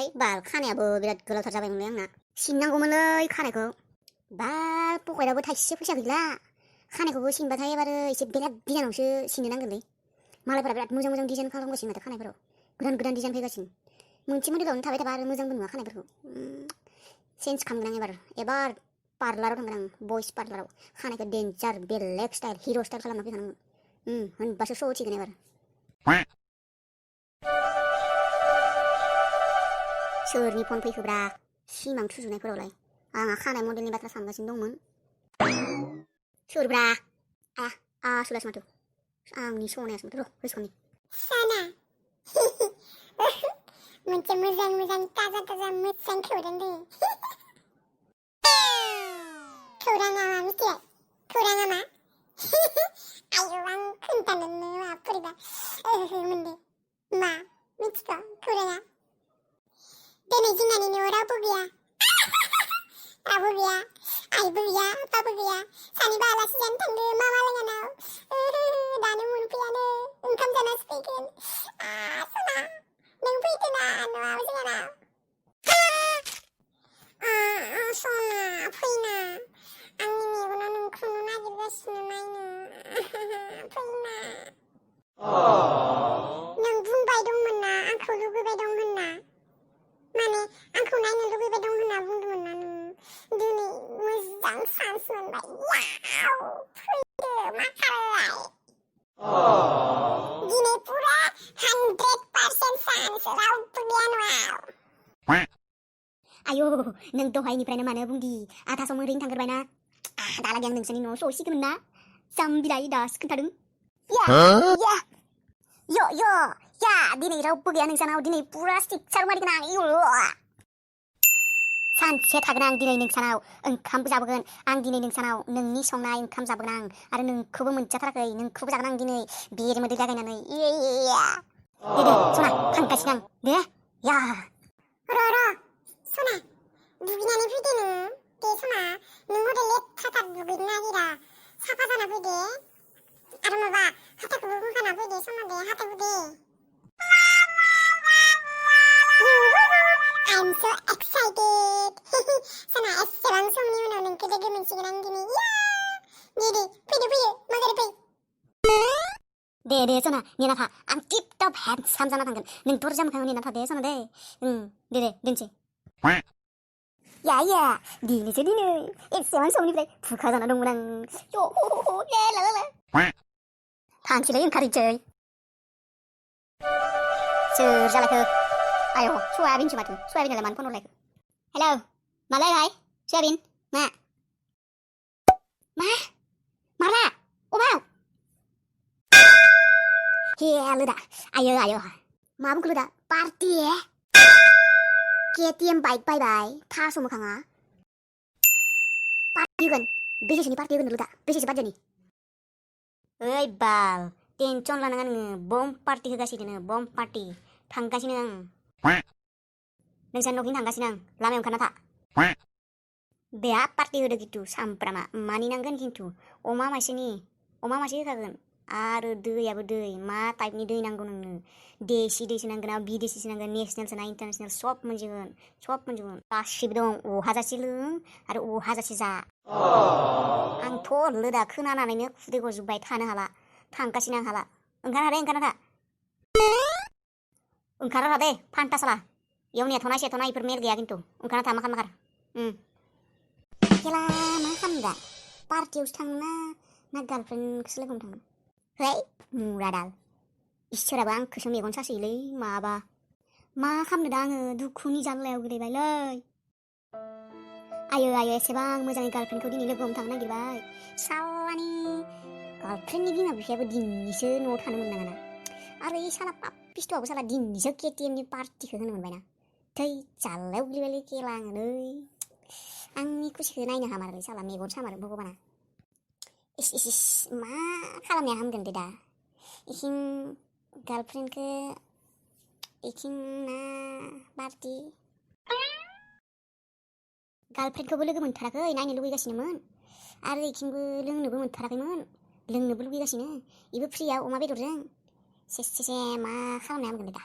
सिनबाथाय बाल खानायाबो बिराद गोलावथार जाबायमोनलै आंना सिननांगौमोनलै खानायखौ बाल पकेटआबो थाइसे फैसा गैला खानायखौबो सिनबाथाय एबार एसे बेलेग डिजाइनावसो सिननो नांगोनलै मालायफोरा बिराद मोजां मोजां डिजाइन खालामगासिनो माथो खानायफोराव गोदान गोदान डिजाइन फैगासिनो मोनसे मडेलावनो थाबाय थाबा आरो मोजांबो नुवा खानायफोरखौ चेन्ज खालामगोन आं एबार पार्लाराव थांगोन आं बयस पार्लाराव खानायखौ डेन्जार बेलेग स्टाइल हिर' स्टाइल खालामना फैखानांगोन होनबासो श' होसिगोन एबार सोरनि फन फैखोब्रा सिमां सुजुनायफोरावलाय आंहा खानाय मडेलनि बाथ्रा सानगासिनो दंमोन सोरब्रा आसुलासो माथो आंनि सनायासो माथो र' गोसोखांनि सना मोनसे मोजां मोजां ताजा ताजा मोजां खौरां दे खौराङा मा मिथिबाय खौराङा मा आयौ आं खोन्थानोनो मा बोरैबा मोनदे मा मिथिखौ खौराङा दिनै जोंहानि न'आव रावबो गैया रावबो गैया आइबो गैया आफाबो गैया सानैबो आलासि जानो थांदो मामा लोंहानाव दानो मोनफैयानो ओंखाम जानासो फैगोन सना नों फैदो ना न'आव जोंहानाव सना फैना आंनि मेगना नोंखौनो नागिरगासिनो नायनो फैना नों बुंबाय दंमोन ना आंखौ लुगैबाय दं होनना माने आंखौ नायनो लुगैबाय दं होनना बुंदोंमोन ना नों दिनै मोजां चान्स मोनबाय याव फैदो मा खालामलाय दिनै पुरा 100% चान्स रावबो गैया न'आव आयौ नों दहायनिफ्रायनो मानो बुंदि आधा सम ओरैनो थांगोरबायना दालागै आं नोंसोरनि न'आव सौसिगोमोन ना जाम्बिलाय दासो खोन्थादों या दिनै रावबो गैया नोंसानाव दिनै पुरा सिक्सार मारिगोन आं सानसे थागोन आं दिनै नोंसानाव ओंखामबो जाबोगोन आं दिनै नोंसानाव नोंनि संनाय ओंखाम जाबोगोन आं आरो नोंखौबो मोनजाथाराखै नोंखौबो जागोन आं दिनै बेरे मोदै लागायनानै दे सना थांगासिनो आं दे या र' सना दुगैनानै फैदो नों दे सना नों हदाय लेथ्राथार दुगैनो नागिरा साफा जाना फैदे आरो माबा हाथाखौबो बुंखाना फैदे सना दे हाथाखौ दे I'm so excited सना एसेबां समनि उनाव नोंखौ लोगो मोनसिगोन आं दिनै दे फैदो माबारै फै दे सना नेना था आं टिप टप हेन्डसाम जाना थांगोन नों दरजा मोखाङाव नेना था दे सना दे दे दोनसै या दिनैसो दिनै एसेबां समनिफ्राय फुखा जाना दंमोन आं थांसैलाय ओंखारहैसै सोर जालायखो आयौ सयाबिनसो माथो सयाबिनालाय मानो फन हरलायखो हेलौ मालाय सयाबिन मारा अबाव हेलो दा आयो मा बुंखो दा पार्टि KTM बाइक बायबाय थास' मोखाङा पार्टि होगोन बेसेसोनि पार्टि होगोन दा बेसेसो बाजेटनि ओइ बाल टेनसन लानाङा नोङो बम पार्टि होगासिनो बम पार्टि थांगासिनो आं नोंसानि न'खिनो थांगासिनो आं लामायाव ओंखारना था बेहा पार्टि होदो खिन्थु सामफ्रामा मानिनांगोन खिन्थु अमा मासे होखागोन आरो दैयाबो दै मा टाइपनि दै नांगौ नोंनो देसि दैसो नांगोन ना बिदेसिसो नांगोन नेसनेलसो ना इन्टारनेसनेल सब मोनजोबगोन गासिबो दं अहाजासे लों आरो अहाजासे जा आंथ' लोदा खोनानानैनो खुदै गजोब्बाय थानो हाला थांगासिनो आं हाला ओंखारना था दे फान्था साला इयाव नेथ'ना सेथ'ना इफोर मेल गैया खिन्थु ओंखारना था माखार खेला मा खालामनो दा पार्टियावसो थाङो ना गार्लफ्रेन्डखौसो लोगो हमनो थाङो है मुरादाल इसोराबो आंखौसो मेगन सासोयोलै माबा मा खालामनो दा आङो दुखुनि जानलायाव गोलैबायलै आयो एसेबां मोजाङै गार्लफ्रेन्डखौ दिनै लोगो हमनो थांनो नागिरबाय सालानि गार्लफ्रेन्डनि बिमा बिफायाबो दिनैसो न'आव थानो मोननाङाना आरो इ साला पापिस्ट'आबो साला दिनैसो KTMनि पार्टिखौ होनो मोनबायना थै जानलायाव गोलैबायलै केला आङो नै आंनि खुसिखौ नायनो हामारलै साला मेगन सामारो भगबाना इस मा खालामनाया हामगोन दे दा इखिं गार्लफ्रेन्डखौ इखिं ना पार्टि गार्लफ्रेन्डखौबो लोगो मोनथाराखै नायनो लुगैगासिनोमोन आरो इखिंबो लोंनोबो मोनथाराखैमोन लोंनोबो लुगैगासिनो इबो फ्रिया अमा बेदरजों से मा खालामनाया हामगोन दे दा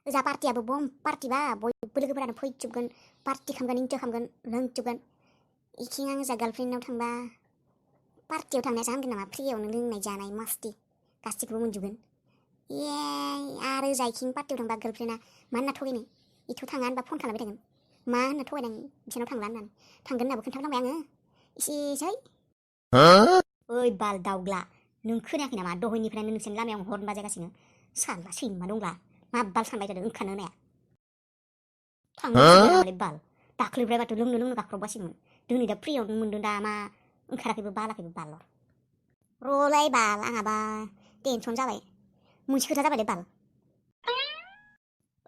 ओजा पार्टियाबो बम पार्टिबा बयबो लोगोफोरानो फैजोबगोन पार्टि खालामगोन इन्जय खालामगोन लोंजोबगोन इखिं आं जा गार्लफ्रेन्डनाव थांबा पार्टियाव थांनायासो हामगोन नामा फ्रियावनो लोंनाय जानाय मस्ति गासिखौबो मोनजोबगोन ए आरो जायखिं पार्टियाव थांबा गार्लफ्रेन्डआ मा होनना थगायनो इथ' थाङा होनबा फन खालामबाय थागोन मा होनना थगायदों बिसोरनाव थांला होननानै थांगोन होननाबो खोन्थाफ्लांबाय आङो इसेसै ओइ बाल दाउग्ला नों खोनायाखै नामा दहायनिफ्रायनो नोंसोरनि लामायाव हर्न बाजायगासिनो साला सैमा दंब्ला मा बाल सानबाय थादों ओंखारनो होनाया थांनो बाल दाख्लैफ्रायबाथ' लोंनो गाख्रबगासिनोमोन दिनै दा फ्रियावनो मोन्दों दा मा ओंखाराखैबो बालाखैबो बाल र'लाय बाल आंहाबा टेनसन जाबाय मोनसे खोथा जाबाय दे बाल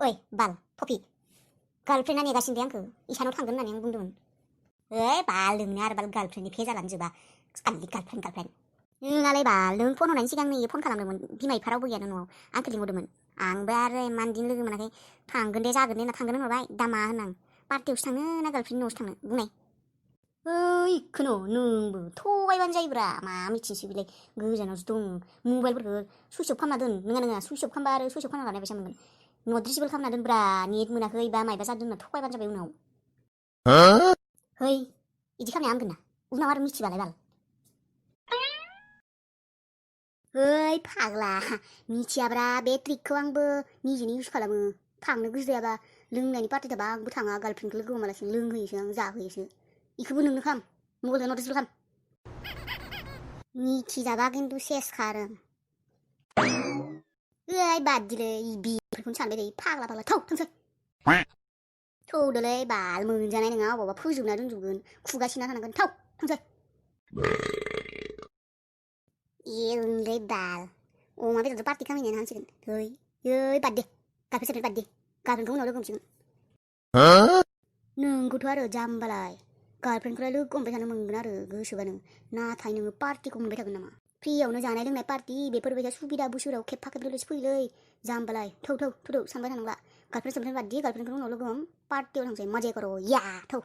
ओइ बाल टफि गार्लफ्रेन्डआ नेगासिनो दे आंखौ इसानाव थांगोन होननानै आं बुंदोंमोन ओइ बाल नोंनो आरो बाल गार्लफ्रेन्डनि भेजालानो जोबा खालि गार्लफ्रेन्ड नोंनालाय बाल नों फन हरनायनि सिगां नों फन खालामदोंमोन बिमा बिफा रावबो गैयानो न'आव आंखौ लिंहरदोंमोन आंबो आरो इमान दिन लोगो मोनाखै थांगोन दे जागोन दे होनना थांगोन होनहरबाय दा मा होनां पार्टियावसो थांनो ना गार्लफ्रेन्डनि न'आवसो थांनो बुंनाय ओइ इखोनो नोंबो थगायबानो जायोब्रा मा मिथिनोसै बिलाय गोजानावसो दं मबाइलफोरखौ सुइच अफ खालामना दोन नोङा सुइच अफ खालामबा आरो सुइच अफ खालामना लानाय बायसा मोनगोन नट रिचेबल खालामना दोनब्रा नेट मोनाखै बा मायबा जादों होनना थगायबानो जाबाय उनाव है इदि खालामनाया हामगोन ना उनाव आरो मिथिबालाय बाल ओइ फाग्ला मिथियाब्रा बे ट्रिकखौ आंबो निजेनो इउज खालामो थांनो गोसो जायाबा लोंनायनि पार्टि थाबा आंबो थाङा गार्लफ्रेन्डखौ लोगो हमालासिनो लोंहोयोसो आं जाहोयोसो इखौबो नोंनो खाम मबाइलखौ नट रिचेबल खाम मिथिजाबा खिन्थु सेसखा आरो ओइ बाद दिलै बिफोरखौनो सानबाय थायो फाग्ला थौ थांसै थौदोलै बाल मोनजानाय नङा अबावबा फोजोबना दोनजोबगोन खुगा सिना थानांगोन थौ थांसै ओंलै बाल अमा बेदरजों पार्टि खालामहैनो हांसिगोन ओइ बाद दे गार्लफ्रेन्ड बाद दे गार्लफ्रेन्डखौ उनाव लोगो हमसिगोन नोंखौथ' आरो जाम्बालाय गार्लफ्रेन्डखौलाय लोगो हमबाय थानो मोनगोन आरो गोसोबा नों नाथाय नोङो पार्टिखौ मोनबाय थागोन नामा फ्रियावनो जानाय लोंनाय पार्टि बेफोरबायदि सुबिदा बोसोराव खेबफा खेबनैल'सो फैलै जाम्बालाय थौ सानबाय थानांला गार्लफ्रेन्ड बाद दे गार्लफ्रेन्डखौ उनाव लोगो हम पार्टियाव थांसै मजा कर' या थौ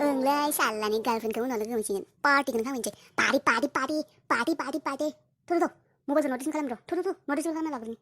ओंलै सालानि गार्लफ्रेन्डखौ उनाव लोगो हमसिगोन पार्टिखौनो खालामनोसै पार्टि थौ मबाइलखौ नटिस खालाम र' थौ नटिस खालामना लाग्रोनि